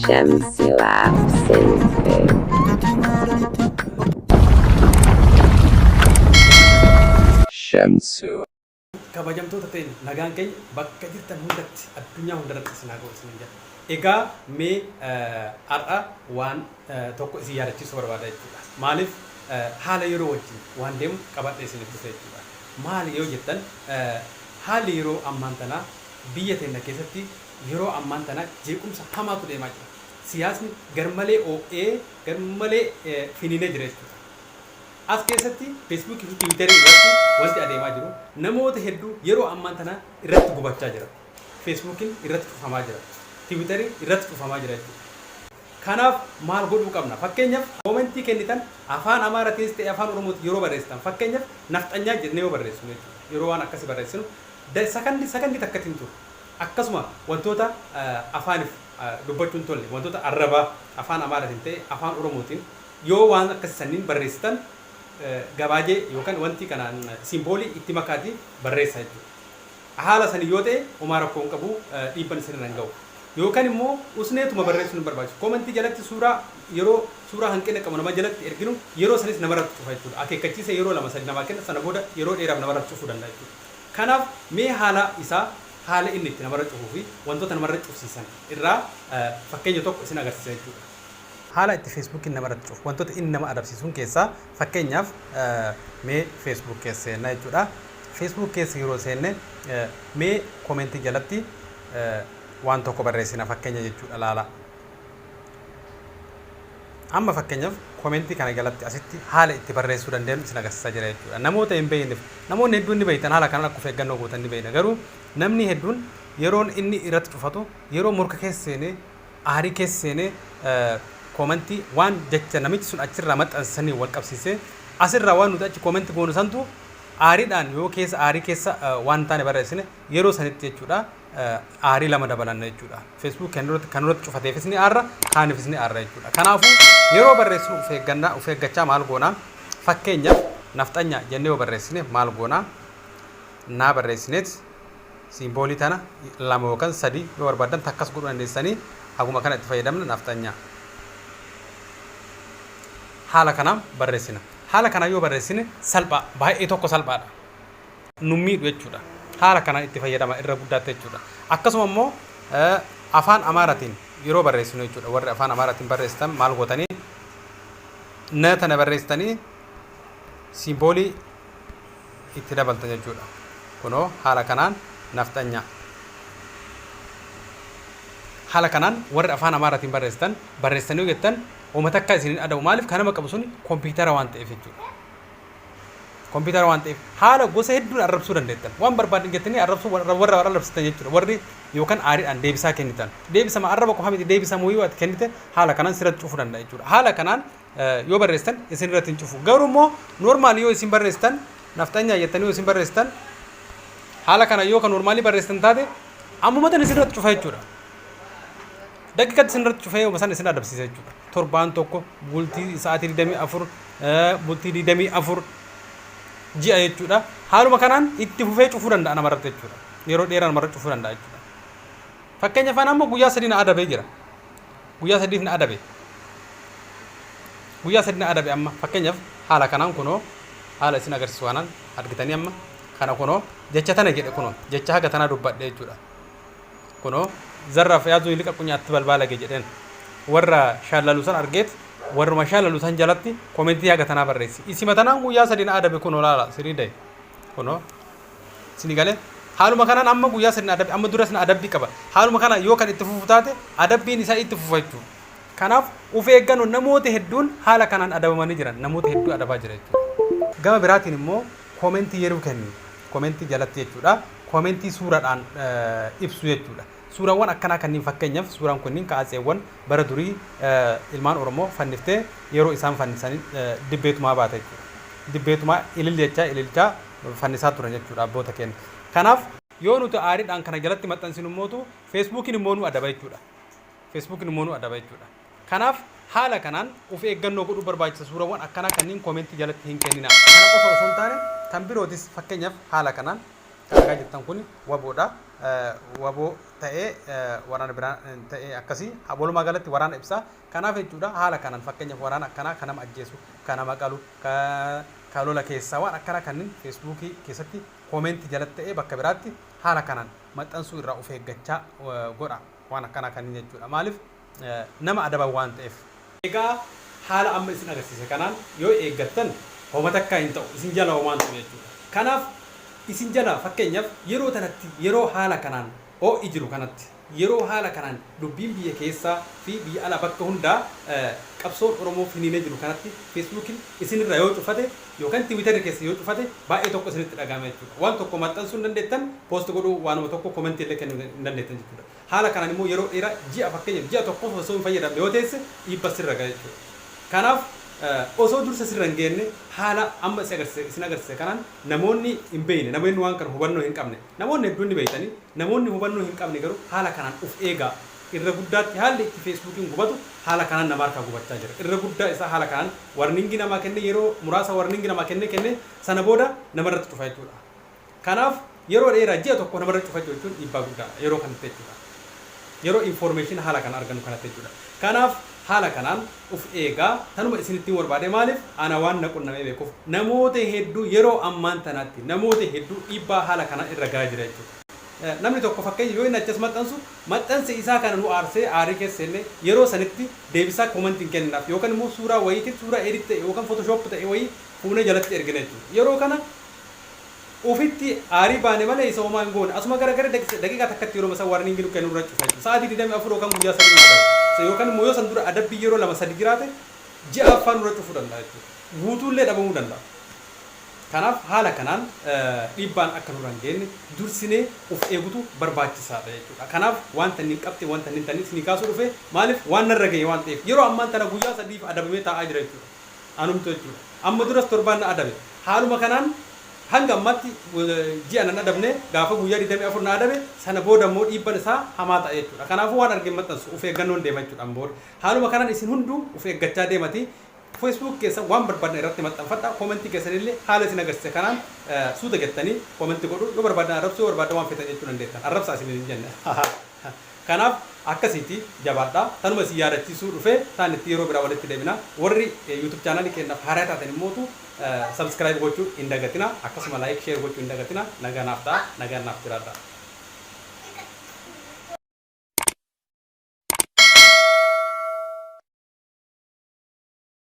Shemsu Apps Info. Shemsu. Kabajamtoota teenya, nagaan keenya bakka jirtan hundatti, addunyaa hundarratti isin haa ga'u isiniin jedha. Egaa mee har'a waan tokko isin yaadachiisuu barbaada jechuudha. Maaliif, haala yeroo wajjin waan deemu qabadhee isiniif dhufe jechuudha. Maali yoo jettan, haalli yeroo ammaan tanaa biyya teenna keessatti yeroo ammaan tana jeequmsa hamaatu deemaa jira. Siyaasni garmalee oo'ee, garmalee finiinee jira jechuudha. As keessatti Feesbuukii fi Tiwiitarii irratti wanti adeemaa jiru namoota hedduu yeroo ammaan tana irratti gubachaa jira. Feesbuukiin irratti cufamaa jira. Tiwiitariin irratti cufamaa jira jechuudha. Kanaaf maal godhuu qabna? Fakkeenyaaf, koomentii kennitan afaan Amaaratiinis ta'e afaan Oromootiin yeroo barreessitan, fakkeenyaaf nafxanyaa jennee yoo barreessinu jechuudha. Yeroo waan akkasii barreessinu sakandii sakandii takkatti hin turu. Akkasuma wantoota afaanif dubbachuu hin tolle, wantoota arrabaa afaan Amaaratiin ta'e afaan Oromootiin yoo waan akkasi sanniin barreessitan, gabaajee yookan wanti kana simboolii itti makaati barreessaa jechuudha. Haala saniin yoo ta'e homaa rakkoo hin qabu, dhiibban isinirra hin gahu. Yookan immoo usneetuma barreessuun hin barbaachisu. Koomentii jalatti suuraa, yeroo suuraa hanqina qabu nama jalatti erginu, yeroo sanis namarratti cufa jechuudha. Akeekkachiisa yeroo lama sadi namaa kenna, sana booda yeroo dheeraaf namarratti cufuu danda'a jechuudha. Kanaaf mee haala isaa, haala inni itti namarra cufuu fi wantoota namarra cufsiisan irraa fakkeenya tokko isin agarsiisa jechuudha. Haala itti Facebookiin namarratti cufu, wantoota inni nama adabsiisuun keessaa, fakkeenyaaf mee Facebook keessa seenna jechuudha. Facebook keessa yeroo seenne mee komentii jalatti waan tokko barreessina fakkeenya jechuudha, laala. Amma fakkeenyaaf komentii kana jalatti asitti haala itti barreessuu dandeenyu isin agarsiisaa jira jechuudha. Namoota hin beekneef, namoonni hedduun ni beektan, haala kanaan akka of eeggannoo gootan ni beekna. Garuu namni hedduun yeroon inni irratti cufatu yeroo morka keessa seenee, aarii keessa seenee, koomentii waan jecha namichi sun achirraa maxxansanii wal qabsiisee, asirraa waan nuti achi koomentii goonu santu aariidhaan yoo keessa aarii keessa waan hin taane barreessine, yeroo sanitti jechuudha aarii lama dabalanna jechuudha. Facebook kan irratti kan irratti cufateefis ni aarra, kaanifis ni aarra jechuudha. Kanaafuu yeroo barreessinu of eeggannaa, of eeggachaa maal goona? Fakkeenyaaf nafxanya jennee yoo barreessine maal goona? Naa barreessineet siimboolii tana lama yookaan sadi yoo barbaaddan takkas godhuu dandeessanii, haguma kana itti fayyadamna, nafxanyaa. Haala kanaan barreessina. Haala kanaan yoo barreessine salphaa, baay'ee tokko salphaadha. Nu miidhu jechuudha. Haala kanaan itti fayyadama irra guddaatti jechuudha. Akkasuma immoo afaan Amaaraatiin yeroo barreessinu jechuudha. Warri afaan Amaaraatiin barreessitan maal gootanii? Na tana barreessitanii siimboolii itti dabaltan jechuudha. Kunoo haala kanaan nafxanyaa. Haala kanaan warri afaan Amaaraatiin barreessitan barreessitanii yoo jettan homa takka isin hin adabu. Maaliif? Kan nama qabu sun kompiitara waan ta'eef jechuudha. Kompiitara waan ta'eef haala gosa hedduun arrabsuu dandeettan. Waan barbaadan jettanii arrabsuu warra arrabsitan jechuudha. Warri yookaan aariidhaan deebisaa kennitan. Deebisama arraba qofa miti, deebisamuu yoo ati kennite haala kanaan sirratti cufuu danda'a jechuudha. Haala kanaan yoo barreessitan isin irratti hin cufu. Garuu immoo noormaali yoo isin barreessitan, nafxanyaa jettanii yoo isin barreessitan, haala kana yoo kan noormaalii barreessitan taate, ammuma tan isin irratti cufa jechuudha. Daqiiqatti isin irratti cufee yooma san isin adabsiisa jechuudha. Torbaan tokko, bultii sa'aatii 24, bultii 24, ji'a jechuudha. Haaluma kanaan itti fufee cufuu danda'a namarratti jechuudha. Yeroo dheeraa namarratti cufuu danda'a jechuudha. Fakkeenya afaan amma guyyaa 3 na adabee jira. Guyyaa 3f na adabe. Guyyaa 3 na adabe. Amma fakkeenyaaf haala kanaan kunoo haala isin agarsiisu kanaan argitanii, amma kana kunoo jecha tana jedhe, kunoo jecha haga tanaa dubbadhe jechuudha. Kunoo zarraaf yaazuu liqaqunya atti balbaalage jedheen, warra shaallalu san argeet, warruma shaallalu san jalatti komentii haga tanaa barreessi. Isima tanaan guyyaa 3 na adabe. Kunoo laala sirii daye, kunoo sini galee. Haaluma kanaan amma guyyaa 3 na adabe. Amma duras na adabbii qaba. Haaluma kana yoo kan itti fufu taate adabbiin isaa itti fufa jechuudha. Kanaaf of eeggannoo, namoota hedduun haala kanaan adabamanii jiran, namoota hedduu adabaa jira jechuudha. Gama biraatiin immoo koomentii yeroo kennu, koomentii jalatti jechuudha, koomentii suuraadhaan ibsu jechuudha. Suuraawwan akkanaa kanneen, fakkeenyaaf suuraan kunniin ka atseewwan bara durii ilmaan Oromoo fanniftee, yeroo isaan fannisanii dibbeetumaa baata jechuudha. Dibbeetumaa ilil jechaa ililchaa fannisaa turan jechuudha abboota keenya. Kanaaf yoo nuti aariidhaan kana jalatti maxxansinu immootu Feesbuukiin immoo nu adaba jechuudha. Feesbuukiin immoo nu adaba jechuudha. Kanaaf haala kanaan of eeggannoo godhuu barbaachisa. Suurawwan akkanaa kanneen koomentii jalatti hin kenninaa. Kana qofa osoo hin taane kan birootis, fakkeenyaaf haala kanaan kan argaa jirtan kun waboodha. WBO ta'ee, waraana biraa ta'ee, akkasii walumaa galatti waraana ibsa. Kanaaf jechuudha, haala kanaan fakkeenyaaf waraana akkanaa kan nama ajjeesu, kan nama qalu, ka lola keessaa, waan akkanaa kanneen Feesbuukii keessatti koomentii jalatti ta'ee bakka biraatti haala kanaan maxxansuu irraa of eeggachaa godha waan akkanaa kanneen jechuudha. Maaliif? Nama adaban waan ta'eef. Egaa haala amma isin agarsiise kanaan yoo eeggattan homa takkaa hin ta'u, isin jala homaan ta'u jechuudha. Kanaaf isin jala fakkeenyaaf yeroo tanatti, yeroo haala kanaan ho'i jiru kanatti, yeroo haala kanaan dubbiin biyya keessaa fi biyya alaa bakka hundaa qabsoon Oromoo finiinee jiru kanatti Feesbuukiin isinirra yoo cufate yookaan Tiwiitarri keessa yoo cufate baay'ee tokko isinitti dhagahama jechuudha. Waan tokko maxxansuu hin dandeettan, post godhuu, waanuma tokko komentii illee kennuu hin dandeettan jechuudha. Haala kanaan immoo yeroo dheeraa, ji'a, fakkeenyaaf ji'a tokkoof osoo hin fayyadamne yoo teesse dhiibba sirra gaha jechuudha. Kanaaf osoo dursa sirra hin geenne haala amma isin agarsiise kanaan namoonni hin beekne, namoonni waan kana hubannoo hin qabne, namoonni hedduun ni beektanii, namoonni hubannoo hin qabne garuu haala kanaan uf eegaa. Irra guddaatti haalli itti Feesbuukiin gubatu haala kanaan nama harkaa gubachaa jira. Irra guddaa isaa haala kanaan warningii namaa kennee, yeroo muraasa warningii namaa kennee kennee sana booda namarratti cufa jechuudha. Kanaaf yeroo dheeraa ji'a tokko namarra cufachuu jechuun dhiibbaa guddaadha yeroo kanatti jechuudha. Yeroo information haala kana argannu kanatti jechuudha. Kanaaf haala kanaan uf eegaa, tanuma isinittiin barbaade. Maaliif? Ana waan na qunnamee beekuuf, namoota hedduu yeroo ammaan tanaatti namoota hedduu dhiibbaa haala kanaan irra gahaa jira jechuudha. Namni tokko fakkeenya yoo inni achas maxxansu, maxxansi isaa kana nu aarsee, aarii keessa seennee yeroo sanitti deebisaa koomentii hin kenninaaf yookaan immoo suuraa wayiitiin, suuraa edit ta'e yookaan Photoshop ta'e wayii fuunee jalatti ergina jechuudha. Yeroo kana ofitti aarii baane malee isa homaa hin goone. Asuma gara gara daqiiqaa takkatti yeroo isaa warningii nu kennu irra cufa jechuudha. Sa'aatii 24 yookaan guyyaa 3 nu adaba. Yookaan immoo yoo san dura adabbii yeroo lama sadi jiraate ji'a affaa nurra cufuu danda'a jechuudha. Guutuullee dhabamuu danda'a. Kanaaf haala kanaan dhiibbaan akka nurra hin geenye dursinee of eegutu barbaachisaadha jechuudha. Kanaaf wanta inni hin qabxe, wanta inni hin taane isinii kaasuu dhufe. Maaliif? Waan narra gahe waan ta'eef, yeroo ammaan tana guyyaa 3f adabamee taa'aa jira jechuudha. Anumtu jechuudha. Amma duras torbaan na adabe. Haaluma kanaan hanga ammaatti ji'a nan adabne, gaafa guyyaa 24 na adabe sana booda immoo dhiibban isaa hamaa ta'a jechuudha. Kanaafuu waan argeen maxxansu of eeggannoon deema jechuudha amma booda. Haaluma kanaan isin hunduu of eeggachaa deemati. Facebook keessa waan barbaadan irratti maxxanfadha. Koomentii keessanillee haala isin agarsiise kanaan suuta jettanii koomentii godhu. Yoo barbaadan arrabsuu, yoo barbaadan waan feetan jechuu dandeettan. Arrabsaa isin hin jenne. Kanaaf akkasiiti, jabaadha. Tanuma isin yaadachiisuu dhufe. Taan itti yeroo biraa walitti deebina. Warri YouTube chaanaalii keenyaaf haaraa taatan immootu subscribe gochuu hin dagatina. Akkasuma like, share gochuu hin dagatina. Nagaa naaf ta'a. Nagaan naaf jiraadha.